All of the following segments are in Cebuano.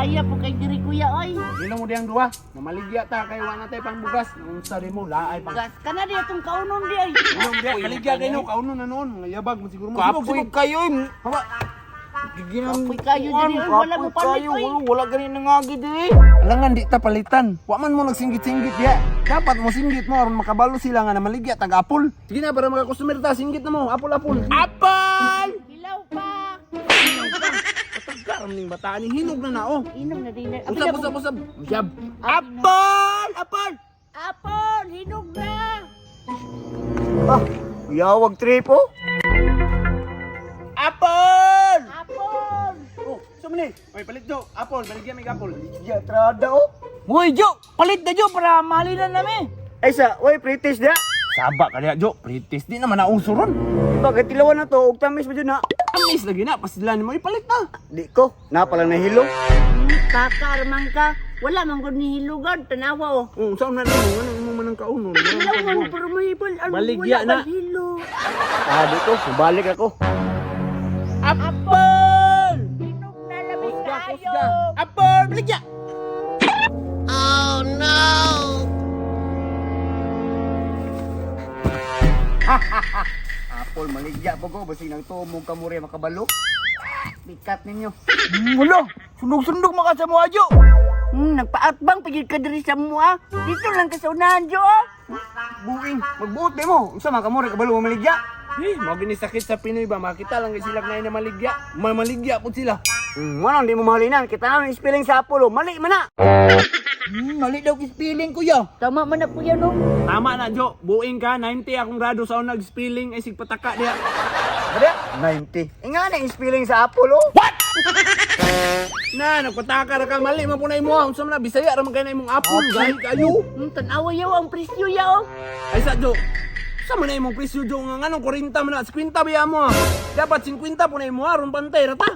Laaya po kay diri, kuya, oy. Dino mo diyang duha. Namaligya ta kay wa na tay pangbugas. Unsa di mo laay pang. Gas ka na di atong kaunon di ay. Dino mo diya maligya kay no kauno na noon. Mga yabag mo siguro mo. Sibog, Kapoy sibog. kayo eh. Hawa. Giginang Kapoy kayo diri, oy. Wala mo palit, kayo, oy. Wala, wala gani nangagi diri. Alangan di ta palitan. Wa man mo nagsinggit-singgit ya. Dapat mo singgit mo aron makabalo sila nga namaligya tag apple. Sige na para maka customer ta singgit na mo. Apple apple. Apple! Hilaw pa. Patagaram ning bataan ni hinog na na oh. Inom na din. Usab usab usab. Usab. Apple! Apple! Apple, hinog na. Ah, yawag trip oh. Apple! Apple. Oh, so man eh. Oy, palit jo. Apple, baligya may apple. Ya trada oh. Uy, Jo, palit na Jo para mahalinan nami. Ay sa, way pretest dia. Saba ka diya, Jo. Pretest di naman nauso ron. Diba kay tilawan na to og tamis ba jud na? Amis lagi na, pasilan mo ipalit na. Di ko, na pala nahilo. Kaka man ka. Wala man gud ni hilugad tanawa oh. Oh, saan na nimo? Ano imo man ang kauno? Hilaw man pero mahibol. Ano, Baligya wala na. man hilo. Ah, di ko, balik ako. Apple! Hinog na labi Kusga, kayo. kusga. Apple, baligya. Apple maligya po ko basig nagtuo ka mo makabalo. Bikat ninyo. Wala, sundog-sundog maka sa mga Jo. Nagpaatbang pagid ka diri sa mua. Dito lang ka sa unahan, Jo. oh. Buing, magbuot di mo. Unsa man ka mo kabalo maligya? Eh, mao gini sakit sa Pinoy ba? Makita lang sila na maligya. Mamaligya pud sila. Wala di mo mahalinan. Kita na ang spelling sa apple oh. Mali man na. Mali daw kispiling kuya. Tama man na kuya no. Tama na, Jo. Buing ka, 90 akong grado sa unag spelling ay sigpataka diya. Ada? 90. Eh nga na ang spelling sa apple oh. Na, nagpataka ra ka mali man po na imo. Unsa man na Bisaya ra man kay na imong apple, gahi kayo. Tanawa yaw ang presyo yaw. Ay sa Jo. Sa man na imong presyo Jo nga nganong 40 man na 50 ba mo? Ah? Dapat 50 po na imo aron pantay ra ta.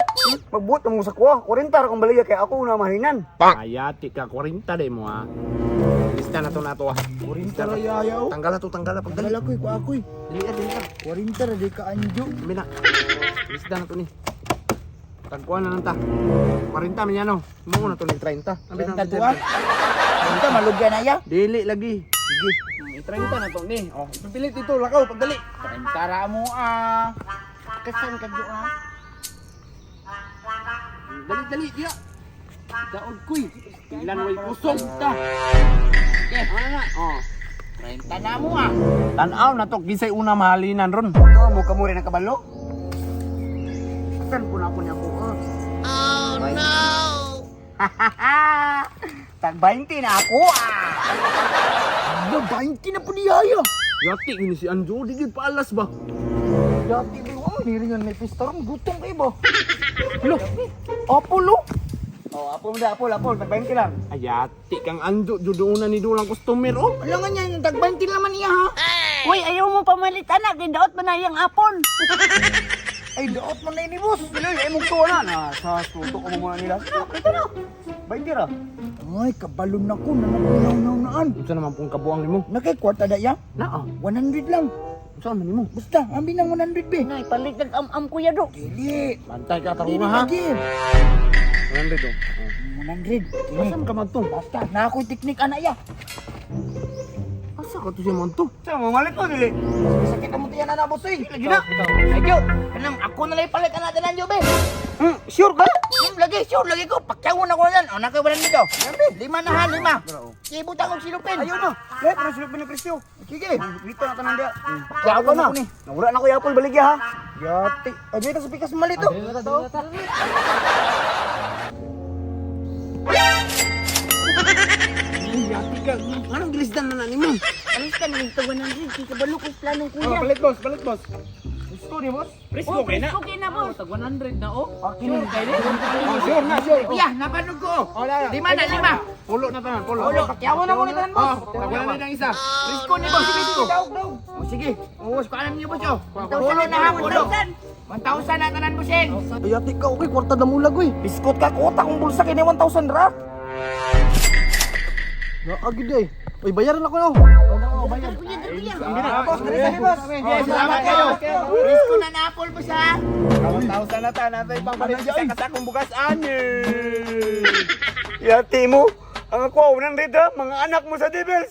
Magbuot mo sa kuha. 40 ra kung baligya kay ako na mahalinan. Ayati ka 40 de mo ah. Lista na to ah. 40 ra yaya oh. Tanggal na to, tanggal na pagdali. Dala ko ko ako eh. Dili ka, dili ka. 40 ra di ka anjo. Dili na. Lista na to ni. Tagkuan na lang ta. 40 man yan oh. Mo na to ni 30. Ambi na 30 to ah. 30 malugyan na ya. Dili lagi. Sige. 30 na to ni. Oh, ipipilit dito lakaw pagdali. 30 ra mo ah. Kasan ka, Jo, ah? Dali dali diya. Daog kuy. Ilan way kusog ta. Okay, ano na? Oh. 30 na mo ah. Tan-aw na to kinsay una mahalinan ron. Tuo mo ka mo rin nakabalo. Saan po na ako niya po? Oh no! Tag 20 na ako ah! Ala, 20 na po ni yaya. Yati gini si Anjo di gyud paalas ba. Yati ba mo niringan may pista ron gutom kay ba. Lo. Apple oh. Oh, apple mo da, apple, apple, tag 20 lang. Ayati kang Anjo jud una ni dulang customer oh. Alangan niya, tag 20 naman niya ha. Uy, ayaw mo pamalit anak, kay daot man na iyang apple. Ay, daot man na ini boss. Dili, ay mong tuwa na. Na, sa tuto ko mo muna nila. Ito na. 20 ra. Ay, kabalon na ko, nanapunaw-naunaan. Unsa naman pong kabuang nimo? Nakay kwarta da ya? Naa. 100 lang. Unsa man nimo? Basta, ambi ng 100 be. Nay, palit nag am-am kuya do. Dili. Bantay ka Dili tarunga ha. lagi. 100 oh. 100. Kini. Asa man ka magtong? Basta, na ako'y teknik ana ya. Asa ka to siya manto? Sa mo malit mo dili. Sakit ang mutiyan na boss oy. Lagi na. Ay, Jo, kanang ako na lang palit ana tanan jo be. Sure ka? Lagi, sure, lagi ko. Pakyawon ako na yan. O, nakay 100 do. Lima na ha, lima. Ibutang og silupin. Ayun na. Lahat pero silupin ng presyo. Sige. Dito na tanan dia. Pakyawon na. ako ni. Nawala na ko yung apple baligya ha. Yati. Ay, dito sa pikas malito. Yati ka. Anong gilisdan na na nimo? Alis ka na ito 100, kay kabalo ko planong Oh, kuya. palit boss, palit boss. Gusto ni boss. Presko kay na. Presko kay na, boss. Tag 100 na oh. Akin. Oh, sure na, sure. Kuya, napanog ko. Oh, la, la. Lima na, lima. Pulo na tanan, pulo. Pulo, pakyawon ako ni tanan boss. Oh, tag 100 ang isa. Presko ni boss, presko. O sige, uus ko alam niyo boss oh. Pulo na ha, pulo. 1,000 na tanan bossing. Ayati ka, okay, kwarta na mulag oy. Biskot ka kota kung bulsa kini 1,000 ra. Naagid ay. Oy, bayaran ako no. Kuya, kuya. Boss, dali sa boss. Salamat kayo. Presko na na apple boss ha. 1,000 na ta, natay pang palit sa kasakong bukas ani. Yati mo. Ang ako 100 ha, mga anak mo sa devils.